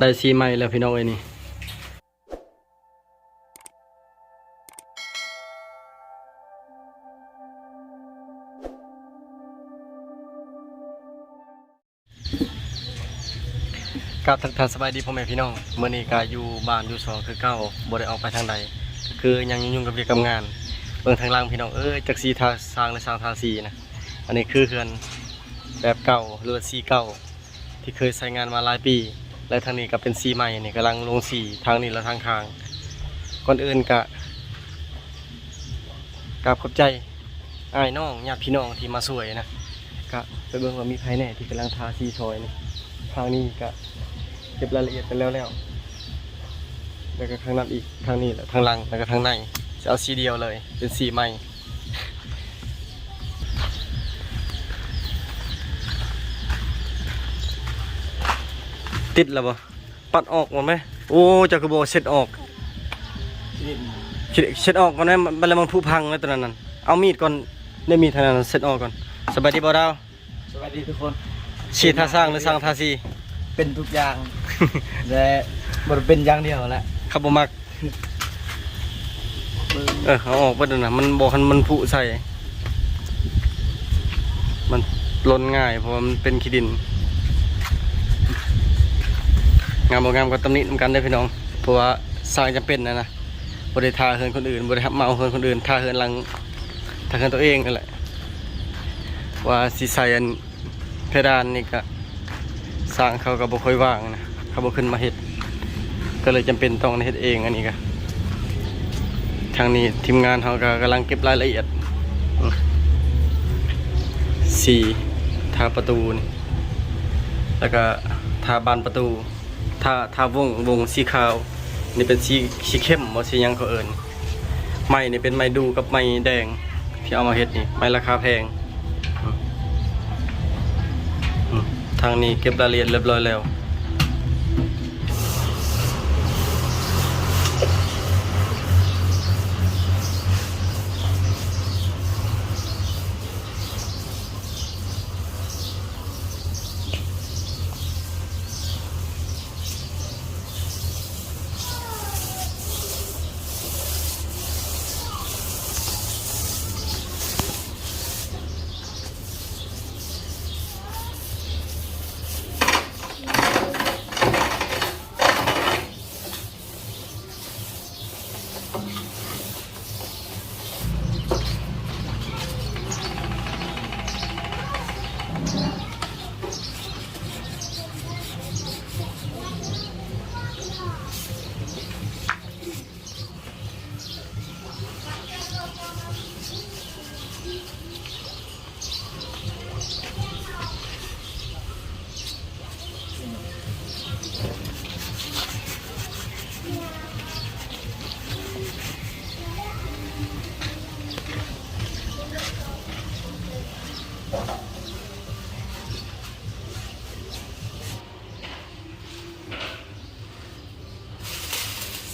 ໄດ້ສີໃໝ່ແລ້ວພີ່ນ້ອງເອີຍນີ້. ກາບທັກທາຍສະບາຍດີພໍ່ແມ່ພີ່ນ້ອງ, ມື້ນີ້ກະຢູ່ບ້ານຢູ່ຊ່ອງຄືເກົ່າ, ບໍ່ໄດ້ອອກໄປທາງໃດ, ກະຄືຍັງຫຍຸ້ງໆກັບວຽກກັບງານ. ເບິ່ງທາງຫຼັງພີ່ນ້ອງເອີຍ, ຈັກສີທາສ້າງ ຫຼື ຊ່າງທາສີນະ. ອັນນີ້ຄືເຮືອນແບບເກົ່າ ຫຼືວ່າສີເກົ່າ ທີ່ເຄີຍໃຊ້ງານມາຫຼາຍປີ ແລະ ທາງນີ້ກໍເປັນສີໃໝ່, ນີ້ກຳລັງລົງສີທາງນີ້ ແລະ ທາງຂ້າງ. ກ່ອນອື່ນກະກາບຂອບໃຈອ້າຍນ້ອງ ຍາດພີ່ນ້ອງທີ່ມາຊ່ວຍນະ, ກະໄປເບິ່ງວ່າມີໃຜແດ່ທີ່ກຳລັງທາສີຊ່ອຍນີ້. ທາງນີ້ກະເກັບລາຍລະອຽດກັນແລ້ວໆ ແລ້ວກະຂ້າງນັ້ນອີກ, ທາງນີ້ແຫຼະ ທາງຫຼັງ ແລ້ວກະທາງໃນ ຊິເອົາສີດຽວເລີຍ ເປັນສີໃໝ່. ຕິດແລ້ວບໍ່? ປັດອອກກ່ອນໄໝ? ໂອ້ ເຈົ້າຄືບໍ່ເຊັດອອກ? ເຊັດອອກກ່ອນໄໝ? ບັດແລ້ວມັນຜຸພັງແລ້ວຕົວນັ້ນນະ. ເອົາມີດກ່ອນ, ໄດ້ມີດທາງນັ້ນນະ, ເຊັດອອກກ່ອນ. ສະບາຍດີບໍ່ດາວ? ສະບາຍດີທຸກຄົນ. ສີທາສ້າງ ຫຼື ຊ່າງທາສີ? ເປັນທຸກຢ່າງ ແລະ ບໍ່ໄດ້ເປັນຢ່າງດຽວແຫຼະ ຄັນບໍ່ມັກ. ເອີ ເອົາອອກເບິດນະ, ມັນບໍ່ ຄັນມັນຜຸໃສ່ ມັນຫຼົ່ນງ່າຍ ເພາະວ່າມັນເປັນຂີ້ດິນ. ງາມບໍ່ງາມກໍຕຳໜິນຳກັນເດີພີ່ນ້ອງ, ເພາະວ່າສ້າງຈຳເປັນນະນະ, ບໍ່ໄດ້ທາເຮືອນຄົນອື່ນ, ບໍ່ໄດ້ຮັບເໝົາເຮືອນຄົນອື່ນ, ທາເຮືອນຫຼັງ ທາເຮືອນຕົວເອງນັ້ນແຫຼະ. ວ່າຊິໃສ່ອັນ ເພດານນີ້ກະ ຊ່າງເຂົາກະບໍ່ຄ່ອຍວ່າງນະ, ເຂົາບໍ່ຂຶ້ນມາເຮັດ ກະເລີຍຈຳເປັນຕ້ອງໄດ້ເຮັດເອງ. ອັນນີ້ກະ ທາງນີ້ທີມງານເຮົາກະກຳລັງເກັບລາຍລະອຽດ ອືມ ສີທາປະຕູນີ້ ແລ້ວກະທາບານປະຕູ. ຖ້າ ຖ້າວົງ ວົງສີຂາວ ນີ້ເປັນສີ ສີເຂັ້ມບໍ່ ສີຫຍັງເຂົາເອີ້ນ. ໄມ້ນີ້ເປັນໄມ້ດູ່ກັບໄມ້ແດງ ທີ່ເອົາມາເຮັດນີ້ ໄມ້ລາຄາແພງ. ອືມ ອືມ ທາງນີ້ເກັບລາຍລະອຽດຮຽບຮ້ອຍແລ້ວ.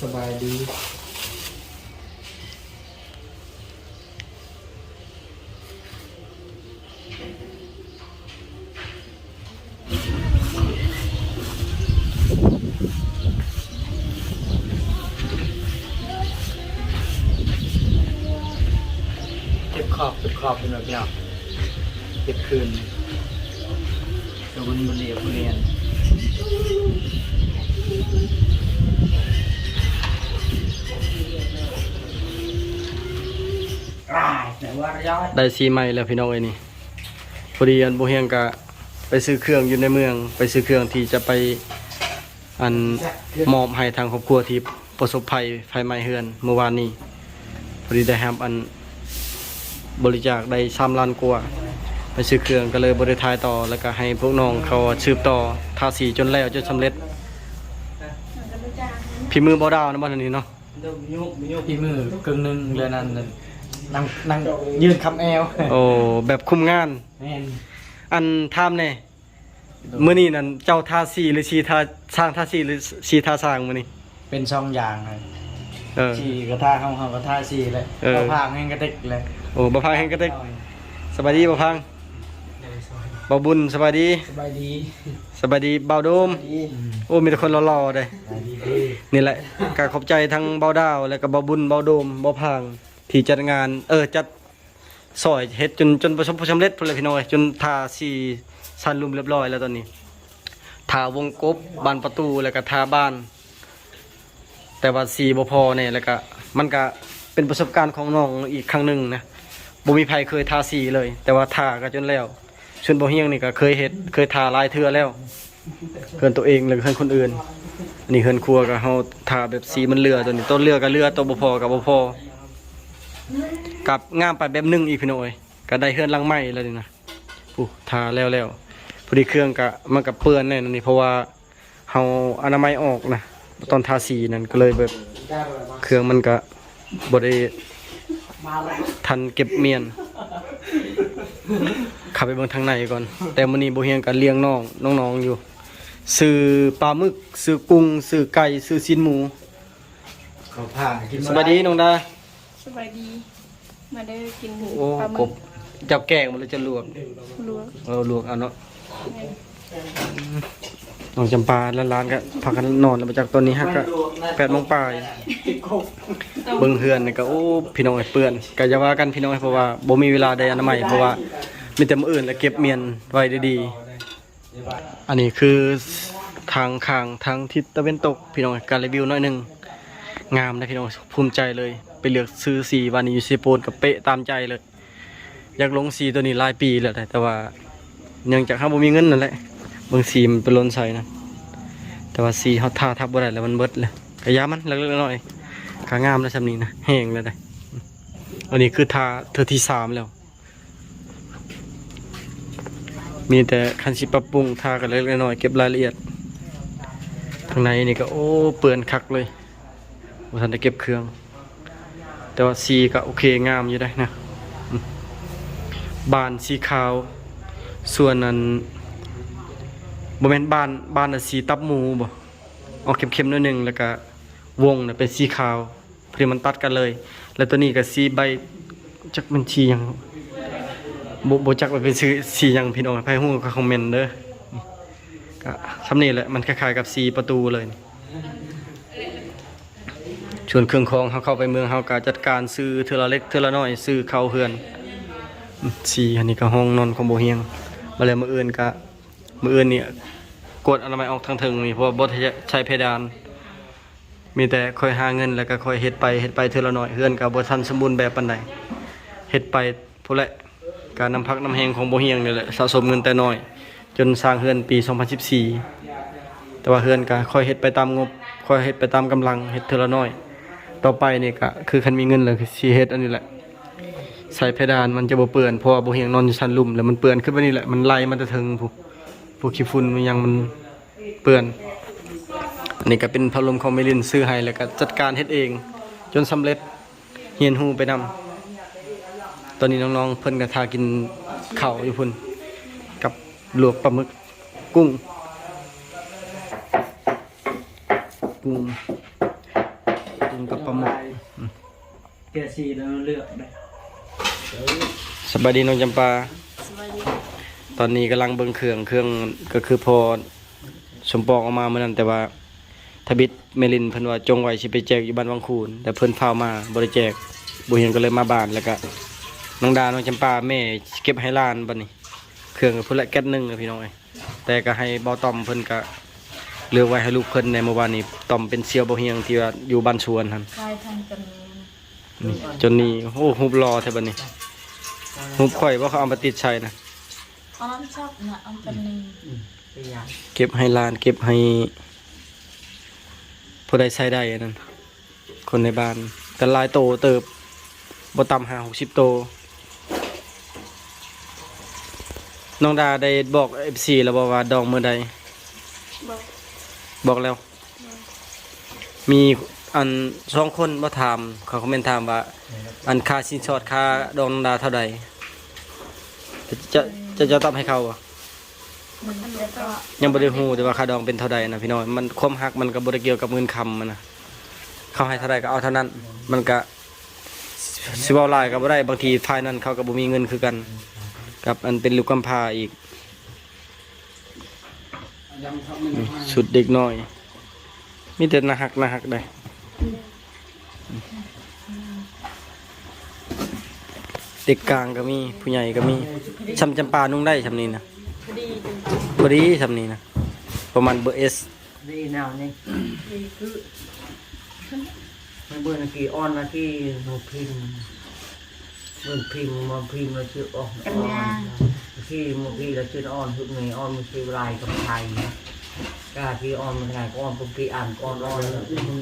ສະບາຍດີ. ເກັບຂອບ ເກັບຂອບເປັນແບບນີ້ ເກັບຄືນ ກະບໍ່ ບໍ່ລຽບບໍ່ລຽນ. ໄດ້ສີໃໝ່ແລ້ວພີ່ນ້ອງເອີຍນີ້. ພໍດີອັນບໍ່ຮຽງກະໄປຊື້ເຄື່ອງຢູ່ໃນເມືອງ ໄປຊື້ເຄື່ອງທີ່ຈະໄປ ອັນມອບໃຫ້ທາງຄອບຄົວທີ່ປະສົບໄພໄຟໄໝ້ເຮືອນມື້ວານນີ້. ພໍດີໄດ້ຮັບອັນບໍລິຈາກໄດ້ສາມລ້ານກວ່າ ໄປຊື້ເຄື່ອງ ກະເລີຍບໍ່ໄດ້ຖ່າຍຕໍ່ ແລ້ວກະໃຫ້ພວກນ້ອງເຂົາສືບຕໍ່ທາສີຈົນແລ້ວຈົນສຳເລັດ. ຝີມືບໍ່ດາວນະ ບັດນີ້ເນາະ. ຝີມືເຄິ່ງໜຶ່ງ ເຫຼືອນັ້ນນະ ນັ່ງ ນັ່ງຢືນຄ້ຳແອວ. ໂອ້ ແບບຄຸມງານ. ແມ່ນ. ອັນ ຖາມແດ່ ໂດຍ ມື້ນີ້ນັ້ນເຈົ້າທາສີ ຫຼື ສີທາ ຊ່າງທາສີ ຫຼື ສີທາຊ່າງມື້ນີ້? ເປັນສອງຢ່າງ. ເອີ ສີກະທາເຮົາ ເຮົາກະທາສີແຫຼະ. ເອີ ບ່າວພາງແຮ່ງກະຕິກແຫຼະ. ໂອ້ ບ່າວພາງແຮ່ງກະຕິກ. ໂດຍ ສະບາຍດີບ່າວພາງ. ໂດຍ ສະບາຍດີ. ບ່າວບຸນ ສະບາຍດີ. ສະບາຍດີ. ສະບາຍດີບ່າວໂດມ. ສະບາຍດີ. ໂອ້ ມີແຕ່ຄົນຫຼໍ່ໆເດ້. ສະບາຍດີເດ້. ນີ້ແຫຼະ ກໍຂອບໃຈທັງບ່າວດາວ ແລະກໍບ່າວບຸນ ບ່າວໂດມ ບ່າວພາງ ທີ່ຈັດງານ ເອີ ຈັດຊ່ອຍເຮັດຈົນ ຈົນປະສົບຜົນສຳເລັດພຸ້ນແຫຼະພີ່ນ້ອງເອີຍ. ຈົນທາສີສັນລຸ່ມຮຽບຮ້ອຍແລ້ວຕອນນີ້ ທາວົງກົບ ບານປະຕູ ແລ້ວກໍທາບານ ແຕ່ວ່າສີບໍ່ພໍແດ່ ແລ້ວກະມັນກະເປັນປະສົບການຂອງນ້ອງອີກຄັ້ງໜຶ່ງນະ. ບໍ່ມີໃຜເຄີຍທາສີເລີຍ ແຕ່ວ່າທາກະຈົນແລ້ວ. ສ່ວນບ່າວຮຽງນີ້ກະເຄີຍເຮັດ ເຄີຍທາຫຼາຍເທື່ອແລ້ວ ເຮືອນໂຕເອງ ແລ້ວກະເຮືອນຄົນອື່ນ. ອັນນີ້ເຮືອນຄົວກະເຮົາທາແບບສີມັນເຫຼືອ ໂຕນີ້ໂຕເຫຼືອກະເຫຼືອ ໂຕບໍ່ພໍກະບໍ່ພໍ ກັບງາມໄປແບບໜຶ່ງອີກພີ່ນ້ອງເອີຍ. ກະໄດ້ເຮືອນຫຼັງໃໝ່ແລ້ວນີ້ນະ. ຜູ້ທາແລ້ວໆ ພໍດີເຄື່ອງກະ ມັນກະເປື້ອນແນ່ນອນນີ້ ເພາະວ່າ ເຮົາອະນາໄມອອກນະ ຕອນທາສີນັ້ນ ກໍເລີຍແບບເຄື່ອງມັນກະບໍ່ໄດ້ທັນເກັບມ້ຽນ. ເຂົ້າໄປເບິ່ງທາງໃນກ່ອນ. ແຕ່ມື້ນີ້ບ່າວຮຽງກະລ້ຽງນ້ອງ ນ້ອງໆຢູ່ ຊື້ປາໝຶກ ຊື້ກຸ້ງ ຊື້ໄກ່ ຊື້ຊີ້ນໝູ. ເຂົາພາມາກິນ ສະບາຍດີນ້ອງດາ. ສະບາຍດີ. ມາເດີ ກິນ ໂອ້ ປາໝຶກ ກົບ ເຈົ້າແກງບໍ່ ຫຼືເຈົ້າລວກ? ລວກ. ເອີ ລວກເອົາເນາະ. ແມ່ນ. ນ້ອງຈຳປາ ຫຼານໆ ກໍພາກັນນອນແລ້ວ ມາຈາກຕອນນີ້ຫາກະແປດໂມງປາຍ. ເບິ່ງເຮືອນນີ້ກໍ ໂອ້ ພີ່ນ້ອງເອີຍ ເປື້ອນ ກໍຢ່າວ່າກັນພີ່ນ້ອງເອີຍ ເພາະວ່າບໍ່ມີເວລາໄດ້ອະນາໄມ ເພາະວ່າມີແຕ່ມື້ອື່ນລະເກັບມ້ຽນໄວ້ດີໆ. ອັນນີ້ຄືທາງຂ້າງທາງທິດຕາເວັນຕົກ ພີ່ນ້ອງ ການຣີວິວໜ້ອຍໜຶ່ງ. ງາມເດ້ພີ່ນ້ອງ ພູມໃຈເລີຍ. ໄປເລືອກຊື້ສີວານນີ້ຢູ່ເຊໂປນກໍເປະຕາມໃຈເລີຍ. ຢາກລົງສີໂຕນີ້ຫຼາຍປີແລ້ວ ແຕ່ວ່າເນື່ອງຈາກເຮົາບໍ່ມີເງິນນັ້ນແຫຼະ. ເບິ່ງສີມັນໄປຫຼົ່ນໃສ່ນະ ແຕ່ວ່າສີເຮົາທາທັບບໍ່ໄດ້ແລ້ວ ມັນເບິດແລ້ວ. ກະຢ່າມັນ ເລັກໆນ້ອຍໆ ກະງາມແລ້ວຊ່ຳນີ້ນະ ແຫ້ງແລ້ວເດ້. ອັນນີ້ຄືທາເທື່ອທີສາມແລ້ວ. ມີແຕ່ຄັນຊິປັບປຸງ ທາກັນເລັກໆນ້ອຍໆ ເກັບລາຍລະອຽດ. ທາງໃນນີ້ກໍ ໂອ້ ເປື້ອນຄັກເລີຍ ບໍ່ທັນໄດ້ເກັບເຄື່ອງ ແຕ່ວ່າສີກໍໂອເຄງາມຢູ່ເດ້ນະ. ອືມ ບານສີຂາວ ສ່ວນອັນ ບໍ່ແມ່ນ ບານ ບານອັນສີຕັບໝູບໍ ອອກເຂັ້ມໆໜ້ອຍໜຶ່ງ ແລ້ວກະວົງນະເປັນສີຂາວ. ພໍດີມັນຕັດກັນເລີຍ. ແລ້ວໂຕນີ້ກໍສີໃບ ຈັກແມ່ນສີຫຍັງ ບໍ່ ບໍ່ຈັກວ່າເປັນຊື່ສີຫຍັງພີ່ນ້ອງ ໃຜຮູ້ກໍຄອມເມັນເດີ. ກໍຊ່ຳນີ້ແຫຼະ ມັນຄ້າຍໆກັບສີປະຕູເລີຍ. ສ່ວນເຄື່ອງຂອງເຮົາເຂົ້າໄປເມືອງ ເຮົາກໍຈັດການຊື້ເທື່ອລະເລັກເທື່ອລະນ້ອຍ ຊື້ເຂົ້າເຮືອນ. ສີອັນນີ້ກໍຫ້ອງນອນຂອງບໍ່ຮຽງ. ມາແລ້ວມື້ອື່ນກໍ ມື້ອື່ນນີ້ກວດອະນາໄມອອກທາງເທິງນີ້ ເພາະວ່າບໍ່ໃຊ້ເພດານ. ມີແຕ່ຄ່ອຍຫາເງິນ ແລ້ວກໍຄ່ອຍເຮັດໄປ ເຮັດໄປເທື່ອລະໜ້ອຍ. ເຮືອນກໍບໍ່ທັນສົມບູນແບບປານໃດ ເຮັດໄປພຸ້ນແຫຼະ. ການນຳພັກນຳແຮງຂອງບໍ່ຮຽງນີ້ແຫຼະ ສະສົມເງິນແຕ່ນ້ອຍ ຈົນສ້າງເຮືອນປີສອງພັນສິບສີ່. ແຕ່ວ່າເຮືອນກໍຄ່ອຍເຮັດໄປຕາມງົບ ຄ່ອຍເຮັດໄປຕາມກຳລັງ ເຮັດເທື່ອລະໜ້ອຍ. ຕໍ່ໄປນີ້ກໍຄືຄັນມີເງິນແລ້ວ ຄືຊິເຮັດອັນນີ້ແຫຼະ ໃສ່ເພດານ ມັນຈະບໍ່ເປື້ອນ ເພາະວ່າບໍ່ຮຽງນອນຢູ່ຊັ້ນລຸ່ມ ແລ້ວມັນເປື້ອນຄືແບບນີ້ແຫຼະ ມັນໄຫຼມາແຕ່ເທິງພຸ້ນ ພວກຂີ້ຝຸ່ນອີຫຍັງມັນ ເປື້ອນ. ອັນນີ້ກໍເປັນພັດລົມຂອງແມ່ລິນຊື້ໃຫ້ ແລ້ວກໍຈັດການເຮັດເອງຈົນສຳເລັດ ຮຽນຮູ້ໄປນຳ. ຕອນນີ້ນ້ອງໆເພິ່ນກໍຖ້າກິນເຂົ້າຢູ່ພຸ້ນ ກັບລວກປາໝຶກ ກຸ້ງ ກຸ້ງ ກຸ້ງກັບປາໝຶກ. ເທື່ອສີ່ແລ້ວເລືອກໄດ້. ສະບາຍດີນ້ອງຈຳປາ. ສະບາຍດີ. ຕອນນີ້ກຳລັງເບິ່ງເຄື່ອງ ເຄື່ອງກໍຄືພໍ່ສົມປອງເອົາມາມື້ນັ້ນ ແຕ່ວ່າທຳອິດແມ່ລິນເພິ່ນວ່າຈົ່ງໄວ້ຊິໄປແຈກຢູ່ບ້ານວັງຄູນ ແຕ່ເພິ່ນຟ້າວມາບໍ່ໄດ້ແຈກ ບໍ່ຮຽງກໍເລີຍມາບ້ານ ແລ້ວກະນ້ອງດາ ນ້ອງຈຳປາ ແມ່ເກັບໃຫ້ຫຼານ. ບັດນີ້ເຄື່ອງພຸ້ນແຫຼະ ແກັດໜຶ່ງ ພີ່ນ້ອງເອີຍ. ແຕ່ກໍໃຫ້ບ່າວຕ້ອມເພິ່ນກໍເລືອກໄວ້ໃຫ້ລູກເພິ່ນແດ່. ເມື່ອວານນີ້ຕ້ອມເປັນສ່ຽວບໍ່ຮຽງທີ່ວ່າຢູ່ບ້ານສວນຫັ້ນ ຂາຍທັງກັນນີ້ ນີ້ຈົນນີ້. ໂອ້ ຮູບຫຼໍ່ແທ້ບັດນີ້. ຮູບຂ້ອຍບໍ່ ເຂົາເອົາມາຕິດໃສ່ນະ? ເອົານຳຊັບນະ ເອົາກັນນີ້. ເກັບໃຫ້ຫຼານ ເກັບໃຫ້ຜູ້ໃດໃຊ້ໄດ້ອັນນັ້ນ. ຄົນໃນບ້ານກໍຫຼາຍໂຕເຕີບ ບໍ່ຕ່ຳຫ້າຫົກສິບໂຕ. ນ້ອງດາໄດ້ບອກເອັຟຊີແລ້ວບໍ່ວ່າດອງມື້ໃດ? ບອກ ບອກແລ້ວ. ມີອັນສອງຄົນບໍ່ຖາມ ເຂົາຄອມເມັນຖາມວ່າ ອັນຄ່າສິນສອດຄ່າດອງນ້ອງດາເທົ່າໃດ? ຈະ ຈະ ຈະຕອບໃຫ້ເຂົາບໍ່? ຍັງບໍ່ໄດ້ຮູ້ເດ້ວ່າຄ່າດອງເປັນເທົ່າໃດນະພີ່ນ້ອງ. ມັນ ຄວາມຮັກມັນກໍບໍ່ໄດ້ກ່ຽວກັບເງິນຄຳນະ ເຂົາໃຫ້ເທົ່າໃດກໍເອົາເທົ່ານັ້ນ. ມັນກະຊິເວົ້າຫຼາຍກໍບໍ່ໄດ້ ບາງທີຝ່າຍນັ້ນເຂົາກໍບໍ່ມີເງິນຄືກັນ ກັບອັນເປັນລູກກຳພ້າອີກ. ອືມ ຊຸດເດັກນ້ອຍ ມີແຕ່ໜ້າຮັກ ໜ້າຮັກເດ້. ເດັກກາງກໍມີ ຜູ້ໃຫຍ່ກໍມີ. ຊ່ຳຈຳປານຸ່ງໄດ້ຊ່ຳນີ້ນະ. ພໍດີ ພໍດີຊ່ຳນີ້ນະ ປະມານເບີເອສ. ດີແນວນີ້ ດີຄື ໃຫ້ເບິ່ງກີ່ອ່ອນນະ ກີ່ໝູພິງ ເບິ່ງພິງ ໝູພິງລະຊື່ອອກ ກັນຍາ ອ່ອນ ກີ່ໝູພີລະຊື່ອ່ອນ ສຸດນີ້ອ່ອນ ມີຊື່ລາຍກັບໄທ ກາທີ່ອ່ອນ ມັນໄງກໍອ່ອນ ປົກຕິອ່ານກໍອ່ອນ ອ່ອນ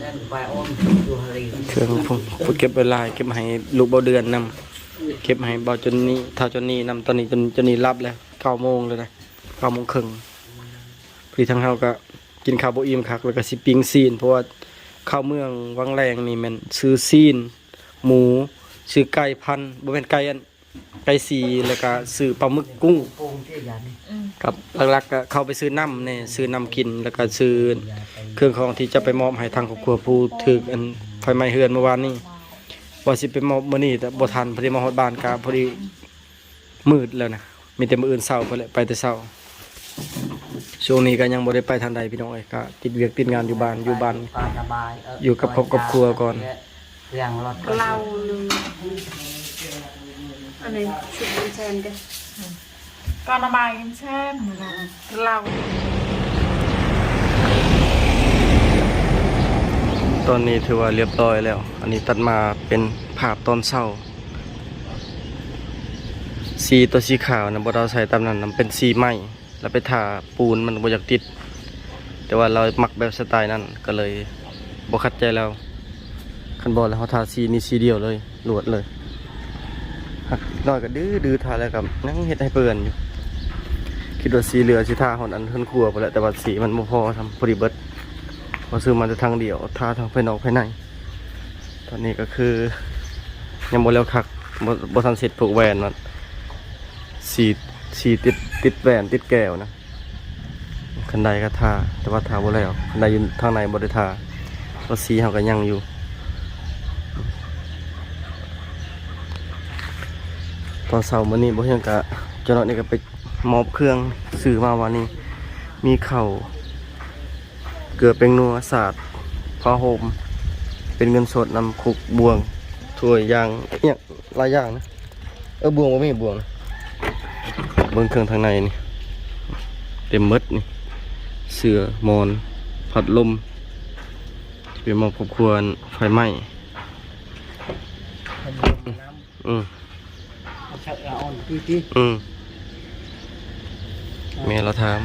ແໜ້ນໄປອ່ອນ ຢູ່ທະເລ ເຄື່ອງພຸ້ນ ເກັບໄວ້ຫຼາຍ ເກັບໃຫ້ລູກເບົາເດືອນນຳ ເກັບໃຫ້ເບົາຈົນນີ່ ທ້າວຈົນນີ່ນຳ. ຕອນນີ້ຈົນ ຈົນນີ່ຫຼັບແລ້ວ ເກົ້າໂມງແລ້ວນະ ເກົ້າໂມງເຄິ່ງ. ພໍດີທາງເຮົາກໍ ກິນເຂົ້າບໍ່ອີ່ມຄັກ ແລ້ວກໍຊິປີ້ງຊີ້ນ ເພາະວ່າເຂົ້າເມືອງວັງແລງນີ້ແມ່ນຊື້ຊີ້ນໝູ ຊື້ໄກ່ພັນ ບໍ່ແມ່ນໄກ່ອັນ ໄກ່ສີ ແລ້ວກໍຊື້ປາໝຶກ ກຸ້ງ ກັບຫຼັກໆກໍເຂົ້າໄປຊື້ນ້ຳແດ່ ຊື້ນ້ຳກິນ ແລ້ວກໍຊື້ເຄື່ອງຂອງທີ່ຈະໄປມອບໃຫ້ທາງຄອບຄົວຜູ້ຖືກອັນໄຟໄໝ້ເຮືອນເມື່ອວານນີ້ ວ່າຊິໄປມອບມື້ນີ້ ແຕ່ບໍ່ທັນ ພໍດີມາຮອດບ້ານກໍພໍດີ ມືດແລ້ວນະ ມີແຕ່ມື້ອື່ນເຊົ້າພຸ້ນແຫຼະ ໄປແຕ່ເຊົ້າ. ຊ່ວງນີ້ກໍຍັງບໍ່ໄດ້ໄປທາງໃດພີ່ນ້ອງເອີຍ ກໍຕິດວຽກຕິດງານຢູ່ບ້ານ ຢູ່ບ້ານ ຢູ່ກັບຄອບກັບຄົວກ່ອນ. ເຫຼົ້າເລີຍ ອັນນີ້ຊຸດເຊັນເດ້ ກ່ອນນະບາຍເຊັນເຫຼົ້າ. ຕອນນີ້ຖືວ່າລຽບຮ້ອຍແລ້ວ ອັນນີ້ຕັດມາເປັນພາບຕອນເຊົ້າ. ສີຕົວສີຂາວນະ ບໍ່ໄດ້ເອົາໃສ່ຕາມນັ້ນນະ ມັນເປັນສີໃໝ່ ລະໄປທາປູນມັນບໍ່ຢາກຕິດ ແຕ່ວ່າລາວມັກແບບສະໄຕນັ້ນ ກໍເລີຍບໍ່ຂັດໃຈລາວ. ຄັນບໍ່ລະເຮົາທາສີນີ້ສີດຽວເລີຍ ລວດເລີຍ. ຫາກນ້ອຍກໍດື້ໆ ທາແລ້ວກໍຍັງເຮັດໃຫ້ເປື້ອນຢູ່. ຄິດວ່າສີເຫຼືອຊິທາຮອດອັນເຮືອນຄົວພຸ້ນແຫຼະ ແຕ່ວ່າສີມັນບໍ່ພໍຊ້ຳ ພໍດີເບິດ ເພາະຊື້ມາແຕ່ທາງດຽວ ທາທັງພາຍນອກພາຍໃນ. ຕອນນີ້ກໍຄືຍັງບໍ່ແລ້ວຄັກ ບໍ່ ບໍ່ທັນເສັດພວກແຫວນມັນ ສີ ສີຕິດ ຕິດແຫວນ ຕິດແກ້ວນະ. ຄັນໄດ້ກໍທາ ແຕ່ວ່າທາບໍ່ແລ້ວ ຄັນໄດ້ຢູ່ທາງໃນບໍ່ໄດ້ທາ ເພາະສີເຮົາກໍຍັງຢູ່. ຕອນເຊົ້າມື້ນີ້ບໍ່ຮຽນກະ ເຈົ້ານ້ອຍນີ້ກໍໄປມອບເຄື່ອງ ຊື້ມາວານນີ້ ມີເຂົ້າ ເກືອ ແປ້ງນົວ ສາດ ຜ້າຫົ່ມ ເປັນເງິນສົດນຳ ຄຸກ ບ່ວງ ຖ້ວຍ ຢ່າງ ອີ່ຫຍັງຫຼາຍຢ່າງນະ. ເອີ ບ່ວງບໍ່ມີ ບ່ວງນະ. ເບິ່ງເຄື່ອງທາງໃນນີ້ ເຕັມໝົດນີ້ ເສື່ອ ໝອນ ພັດລົມ ໄປມອບຄອບຄົວໄຟໄໝ້. ອືມ ເອົາເຊາະລະອ່ອນຕິຕິ ອືມ ແມ່ລາວຖາມ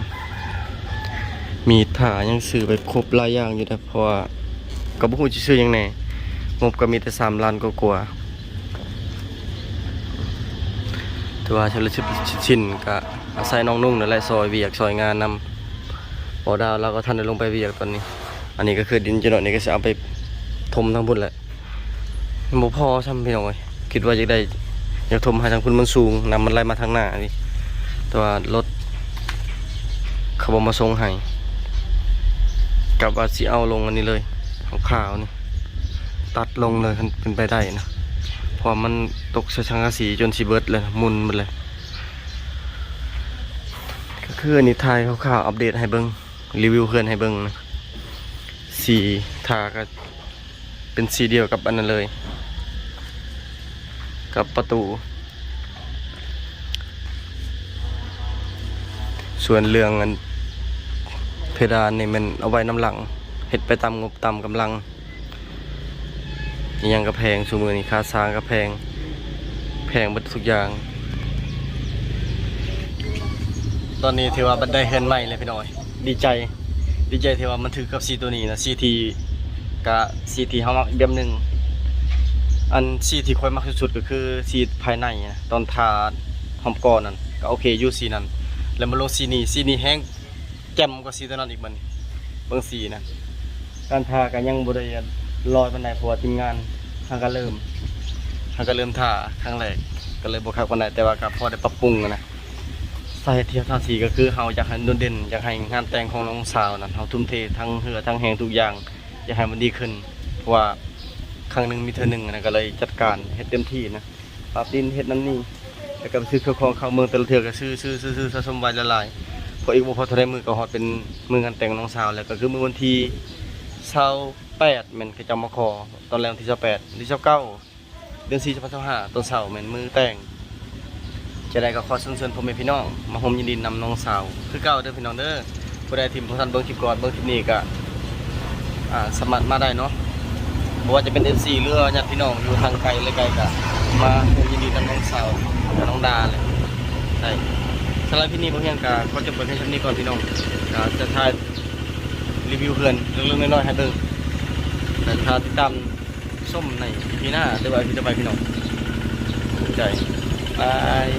ມີດ ຜ້າ ຫຍັງ ຊື້ໄປຄົບຫຼາຍຢ່າງຢູ່ເດ້ ເພາະວ່າກໍບໍ່ຮູ້ຊິຊື້ຫຍັງແດ່ ງົບກໍມີແຕ່ສາມລ້ານກວ່າໆ. ຖືວ່າຊຸດລະຊຸດຊິນ ກໍອາໄສນ້ອງນຸ່ງນັ້ນແຫຼະ ຊ່ອຍວຽກຊ່ອຍງານນຳ. ບໍ່ດາວລາວກໍທັນໄດ້ລົງໄປວຽກຕອນນີ້. ອັນນີ້ກໍຄືດິນຈະໜ້ອຍນີ້ກໍຊິເອົາໄປຖົມທາງພຸ້ນແຫຼະ. ມັນບໍ່ພໍຊ້ຳພີ່ນ້ອງເອີຍ ຄິດວ່າຢາກໄດ້ ຢາກຖົມໃຫ້ທາງພຸ້ນມັນສູງ ນ້ຳມັນໄຫຼມາທາງໜ້ານີ້ ແຕ່ວ່າລົດເຂົາບໍ່ມາສົ່ງໃຫ້ ກະວ່າຊິເອົາລົງອັນນີ້ເລີຍ ຂາວໆນີ້ ຕັດລົງເລີຍ ຄັນເປັນໄປໄດ້ນະ ເພາະວ່າມັນຕົກໃສ່ສັງກະສີຈົນຊິເບິດແລ້ວ ໝຸ່ນເບິດເລີຍ. ກໍຄືອັນນີ້ ຖ່າຍຄ່າວໆ ອັບເດດໃຫ້ເບິ່ງ ຣີວິວເຮືອນໃຫ້ເບິ່ງນະ ສີ ຖ້າກໍ ເປັນສີດຽວກັບອັນນັ້ນເລີຍ ກັບປະຕູ. ສ່ວນເລື່ອງອັນເພດານນີ້ແມ່ນເອົາໄວ້ນຳຫຼັງ ເຮັດໄປຕາມງົບຕາມກຳລັງ. ອີ່ຫຍັງກໍແພງ ຊຸມື້ນີ້ຄ່າສ້າງກໍແພງ ແພງເບິດທຸກຢ່າງ. ຕອນນີ້ຖືວ່າບັນໄດເຮືອນໃໝ່ແລ້ວພີ່ນ້ອງເອີຍ ດີໃຈ ດີໃຈທີ່ວ່າມັນຖືກກັບສີຕົວນີ້ນະ ສີທີ່ ກະສີທີ່ເຮົາມັກອີກແບບໜຶ່ງ. ອັນສີທີ່ຂ້ອຍມັກທີ່ສຸດກໍຄືສີພາຍໃນນະ ຕອນທາຫ້ອມກ້ອນນັ້ນກໍໂອເຄຢູ່ ສີນັ້ນ ແລ້ວມາລົງສີນີ້ ສີນີ້ແຮງແຈ່ມກວ່າສີຕົວນັ້ນອີກ. ເບິ່ງ ເບິ່ງສີນະ ການທາກໍຍັງບໍ່ໄດ້ລອຍປານໃດ ເພາະວ່າທີມງານຫາກະເລີ່ມ ຫາກະເລີ່ມທາຄັ້ງແລກ ກໍເລີຍບໍ່ຄັກປານໃດ ແຕ່ວ່າກໍພໍໄດ້ປັບປຸງນະ. ສາເຫດທີ່ເຮົາທາສີກໍຄືເຮົາຢາກໃຫ້ໂດດເດັ່ນ ຢາກໃຫ້ງານແຕ່ງຂອງນ້ອງສາວນັ້ນ ເຮົາທຸ່ມເທທັງເຫື່ອທັງແຮງທຸກຢ່າງ ຢາກໃຫ້ມັນດີຂຶ້ນ ເພາະວ່າຄັ້ງໜຶ່ງມີເທື່ອໜຶ່ງນະ ກໍເລີຍຈັດການເຮັດເຕັມທີ່ນະ ປາບດິນເຮັດນັ້ນນີ້ ແລ້ວກໍໄປຊື້ເຄື່ອງຂອງເຂົ້າເມືອງ ແຕ່ລະເທື່ອກໍຊື້ ຊື້ ຊື້ ຊື້ສະສົມໄວ້ຫຼາຍໆ ພໍອີກບໍ່ພໍເທົ່າໃດມື້ກໍຮອດເປັນມື້ງານແຕ່ງນ້ອງສາວແລ້ວ ກໍຄືມື້ວັນທີຊາວແປດ ແມ່ນເຂົາເຈົ້າມາຂໍ ຕອນແລງວັນທີຊາວແປດ ວັນທີຊາວເກົ້າ ເດືອນສີ່ ສອງພັນຊາວຫ້າ ຕອນເຊົ້າແມ່ນມື້ແຕ່ງ. ຈະໄດ້ກໍຂໍເຊີນຊວນພໍ່ແມ່ພີ່ນ້ອງມາຮ່ວມຍິນດີນຳນ້ອງສາວຄືເກົ່າເດີພີ່ນ້ອງເດີ. ຜູ້ໃດທີ່ບໍ່ທັນເບິ່ງຄລິບກ່ອນ ເບິ່ງຄລິບນີ້ກໍ ອ່າ ສາມາດມາໄດ້ເນາະ ບໍ່ວ່າຈະເປັນເອັຟຊີ ຫຼືວ່າຍາດພີ່ນ້ອງຢູ່ທາງໄກ ແລະ ໃກ້ ກໍມາຮ່ວມຍິນດີນຳນ້ອງສາວ ກັບນ້ອງດາເລີຍໄດ້. ສຳລັບຄລິບນີ້ບໍ່ຮຽງກໍຂໍຈົບໄວ້ພຽງສ່ຳນີ້ກ່ອນພີ່ນ້ອງ. ກໍຈະຖ່າຍຣີວິວເຮືອນເລັກໆນ້ອຍໆໃຫ້ເບິ່ງ ແລະ ຖ້າຕິດຕາມຊົມໃນອີພີໜ້າ ຫຼືວ່າອີພີຕໍ່ໄປພີ່ນ້ອງ. ຂອບໃຈ ບາຍ.